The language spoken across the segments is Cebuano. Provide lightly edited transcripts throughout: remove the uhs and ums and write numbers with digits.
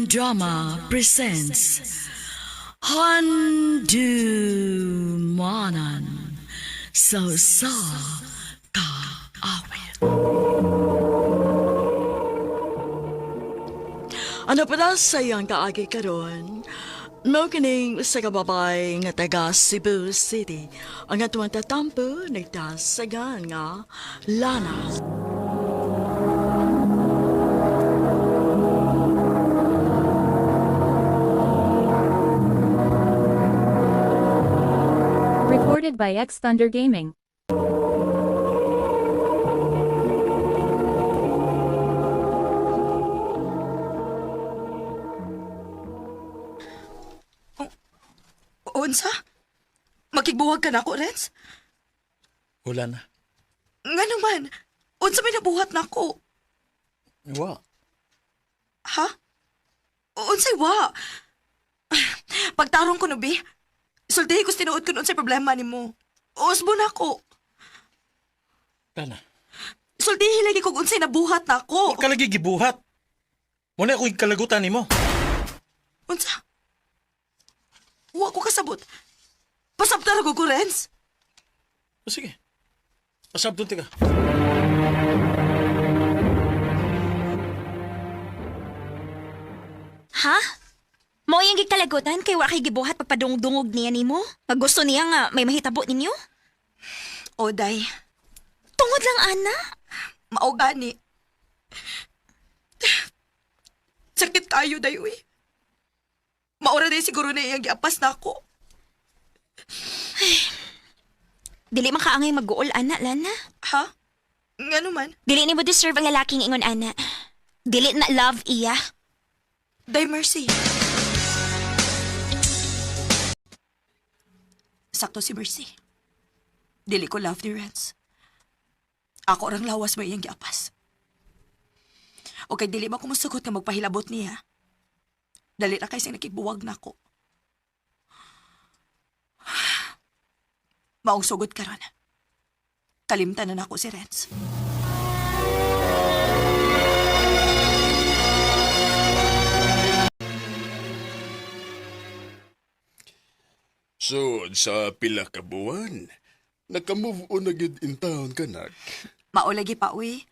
Action Drama presents Handumanan sa Usa Ka Awit. Ano pala sa iyang kaagi karon? Mao kining usa ka babae nga taga Cebu City. Ang atuang tatampo nagtasagan nga Lana. Recorded by X Thunder Gaming. Unsa? Makigbuwag ka na ako, Renz? Wala na. Nga naman, unsa may nabuhat na ako? Wa. Ha? Unsay wa? Pagtarong ko no, bi. Sultihi ko sa tinuod kun unsay problema nimo. Usbo na ako. Lana. Sultihi lagi kog unsay nabuhat na ako. Wa ka lagi gibuhat. Muna ako kalagutan nimo. Unsa? Wa ko kasabot. Pasabtar ko ko, Renz. O sige. Pasabton tika. Ha? Mao yung gikalagutan kay wa kay gibuhat pagpadungdungog niya nimo? Nga gusto niya nga may mahitabo ninyo? Oday, Tungod lang ana. mao gani. Sakit kayo, day, uy. Maura day siguro na iyang giapas na ako. Dili man kaangay mag-uol ana Lana. Ha? Nga naman. Dili nimo deserve ang lalaking ingon ana. Dili na love iya. Day Mercy. Sakto si Mercy. Dili ko love ni Renz. Ako orang lawas may iyang giapas. Okay, dili ba ko musugot nga magpahilabot niya? Dali na kay siyang nakigbuwag na ako. Maong sugod karon. Kalimtan na nako si Renz. So, sa pila ka buwan, naka-move on na gid in town kanak. Maulagi pa, uy.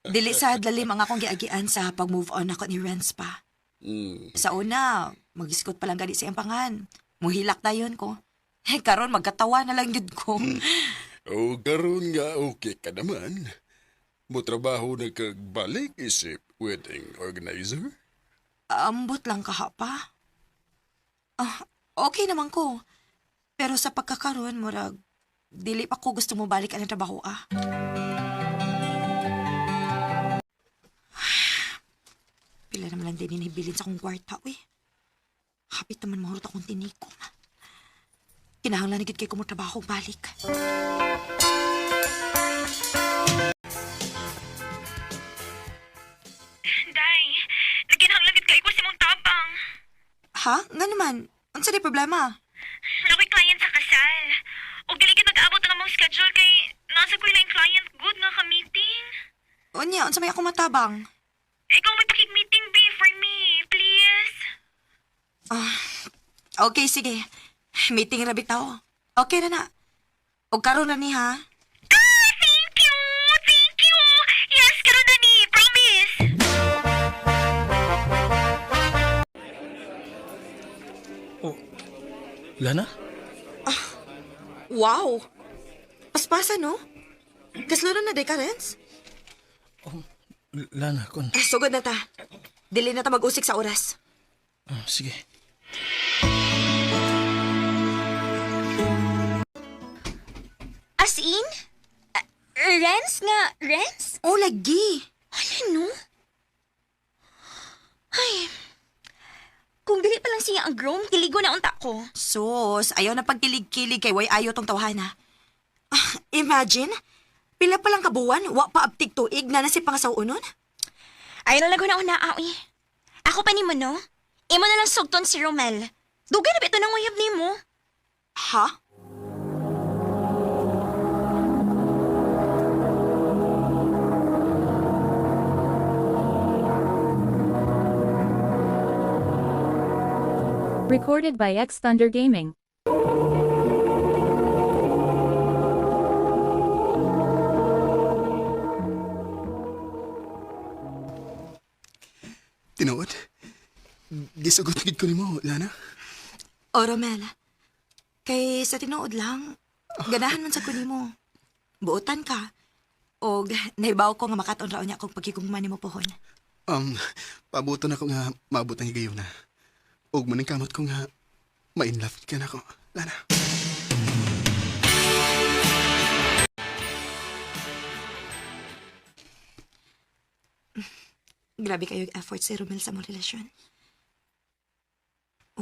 Dili sa lalim ang akong giagian sa pag-move on ako ni Renz pa. Sa una, mag-iskot pa lang gani sa iyang pangan. Muhilak dayon ko. Eh, karon magkatawa na lang yun ko. O karon nga okay ka naman. Mo trabaho na kag balik isip wedding organizer. Ambot lang kahapa. Ah, okay naman ko. Pero sa pagkakaroon, murag, dili pa ko gusto mo balik ang trabaho ah. Pila naman lang din inibilin sa akong kwarta, uy. Hapit naman mahurot akong tinikom. Kinahanglan na gid kay ko mo trabaho balik. Day, nagkinahanglan gid kay ko si mong tabang. Ha? Nga naman, unsa di problema? Nakoy client sa kasal. Og dili gid nag-abot ang among schedule kay nasa ko'y laing client good nga ka meeting. Unya, unsa may ako matabang? Ikaw may pakig-meeting be for me, please. Okay, sige. Meeting ra bitaw. Okay na na. Og karon na ni ha. Ah, thank you! Thank you! Yes, karon na ni, promise! Oh. Lana? Wow! Paspasa, no? Kaslunan na, day ka, Renz? Lana, kon. Eh, sugod na ta. Dili na ta mag-usik sa oras. Oh, sige. As in? Ah, Renz nga, Renz? Oh, lagi. Ano no? Ay, kung dili pa lang siya ang groom, kiligo na unta ko. Sus, ayaw na pagkilig-kilig kay way ayo tong tawhana. Ah, imagine, pila pa lang kabuwan, wa pa abtig tuig na nasi pangasawunon. Ayaw na lang na una, awi. Ako pa nimo, no? Imo na lang sugton si Romel. Dugay na ba ito nang uyab nimo? Ha? Recorded by X Thunder Gaming. Tinuod? Gisugot gid ko nimo, Lana. O, Romel. Kay sa tinuod lang, ganahan man sa kunimo. Buotan ka. Og nahibaw ko nga makaton raon niya kung pagkigugma nimo pohon. Pabuto na ko nga maabot ang higayon na. Ug maning kamot ko nga ma-in love ka na ko, Lana. Grabe kayo yung effort si Romel sa mong relasyon.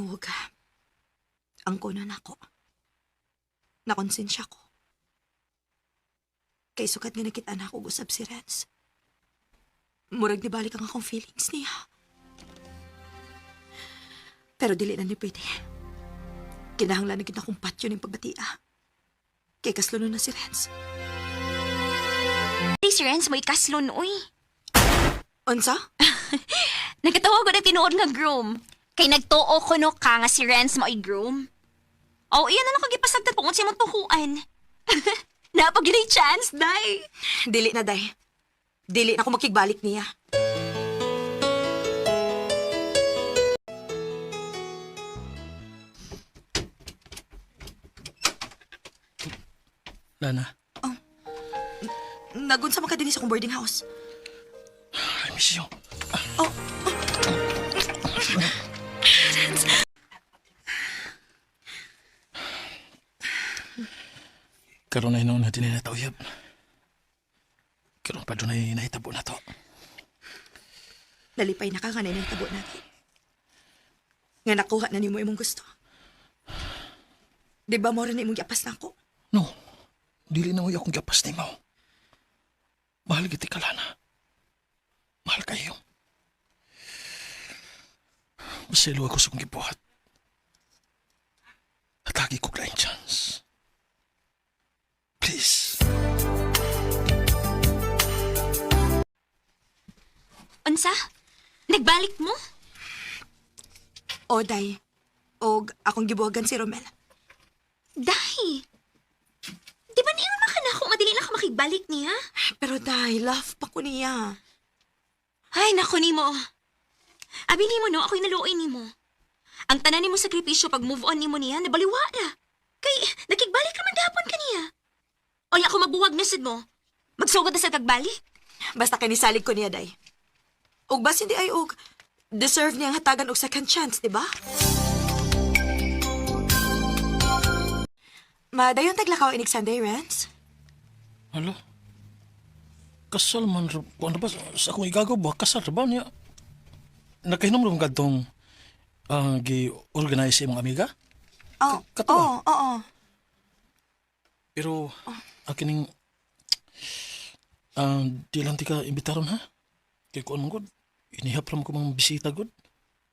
Og ang kuno nako. Nakonsensya ko. Kay sukat nga nakita na ako gusab si Renz. Murag nibalik ang akong feelings niya. Pero dili na ni pwede. Kinahanglan na gid akong patyon yung pagbatia. Kay kasluno na si Renz. Di si Renz mo ikaslon, uy. Unsa? Nagkatawa ko na tinuod nga groom. Kay nagtuo ko no ka nga si Renz mo groom. Oh, iyan na lang kung gipasagdan po kung sa imong tuhuan. Napag chance, day. Dili na, day. Dili na ako makigbalik niya. Lana, Nagunsa man ka dinhi sa akong boarding house. I miss you. Oh. Karon na hinuon natin na tauyab. Karon pa doon ay nahitabo na to. Nalipay na ka nga na tabo natin. Nga nakuha na nimo imong gusto. Di ba mora na imong giapas na ako? No, dili na mo akong gapas ni mo. Mahal giti ka, Lana. Mahal kayo. Maselo ako sa kong gibuhat. Hatagi ko laing chance. Please. Unsa? Nagbalik mo? O, day. Og akong gibuhagan si Romel. Day! Di ba niyon man ka na ako madali lang ka makigbalik niya? Pero day, love pa ko niya. Ay, naku nimo. Abi nimo no, ako'y naluoy nimo. Ang tanan nimo sakripisyo pag move on nimo niya, nabaliwa na. Kay, nakigbalik ka man gahapon kaniya. Oy, ako magbuwag na sad mo. Magsugod na sa kagbalik. Basta kanisalig ko niya, day. Og basin di ay og deserve niyang hatagan og second chance, di ba? Madayon taglakaw inig Sunday, Renz. Hala? Kasal man, kung ano ba, sa akong igagaw ba, kasal ra ba niya? Nakahinom rin kadtong gi-organize sa imong amiga? Oh, Katuwa. oo, oo. Pero, ang kining, di lang ti ka imbitaron ha? Kay kuan man gud, inihap ra man ko mga bisita gud.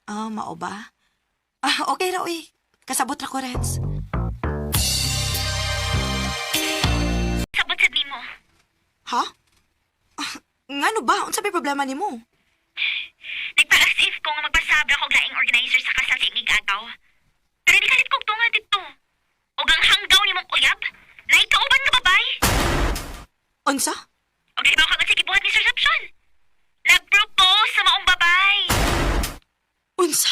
Ah, mao ba? Ah, okay ra uy. Kasabot ra ko, Renz. Sabot sad nimo. Ha? Ah, ngano ba? Unsa may problema nimo? Nagpa-as if ko nga magpasabra ko laing organizer sa kasal sa igagaw. Pero di kalit kog tunga dito. Og ang hanggaw nimong uyab, naikauban nga babay. Unsa? Og di ba ka sa gibuhat ni Sir Sapson? Nag-propose sa maong babay. Unsa?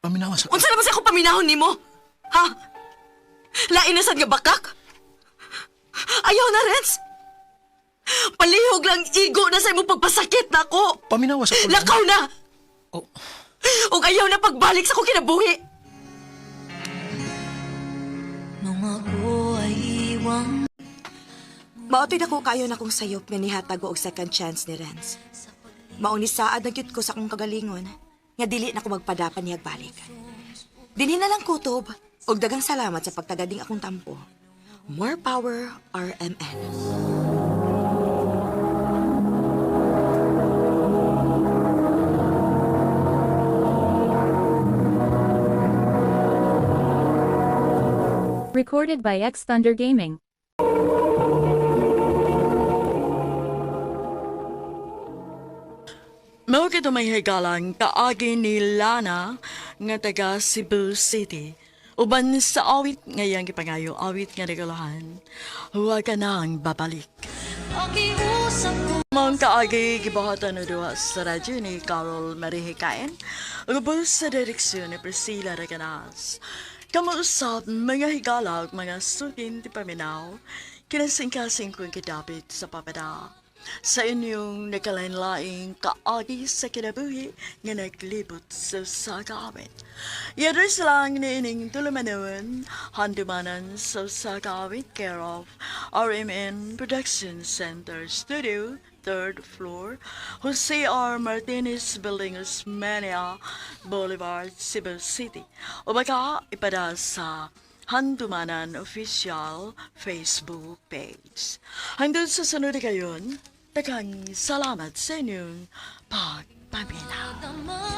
Paminawa sa... Unsa na ba sa akong paminahon nimo? Ha? Lain na sad nga bakak? Ayaw na, Renz! Palihog lang igo na sa imong pagpasakit nako. Paminawa sa... Lakaw na! Oh, Ug ayaw na pagbalik sa akong kinabuhi. Maotoy na ko kayo na kong sayop nga nihatag og second chance ni Renz. Maong nisaad na gyud ko sa akong kagalingon nga dili na ko magpadapan niyag balik. Dinhi na lang kutob og daghang salamat sa pagtagading akong tampo. More power RMN. Recorded by X Thunder Gaming. Mao kito may higalang kaagi ni Lana nga taga Cebu City. Uban sa awit ngayang gipangayo awit nga regalahan. Huwag ka nang babalik. Maong kaagi gibuhatan na duha sa radyo ni Carol Marihikain. Ubos sa direksyon ni Priscilla Reganas. Kamuusap mga higala ug mga sukin ti paminaw, kinasingkasing kong kidapit sa papada. Sa inyong nakalain-laing kaagi sa kinabuhi nga naglibot sa usa ka awit. Yaders lang niining tulumanon, handumanan sa usa ka awit, care of RMN Production Center Studio, third floor, Jose R. Martinez Building, Osmeña Boulevard, Cebu City. O baka ipada sa Handumanan Official Facebook page. Hanggang sa sunod kayon, daghang salamat sa inyong pagpaminaw.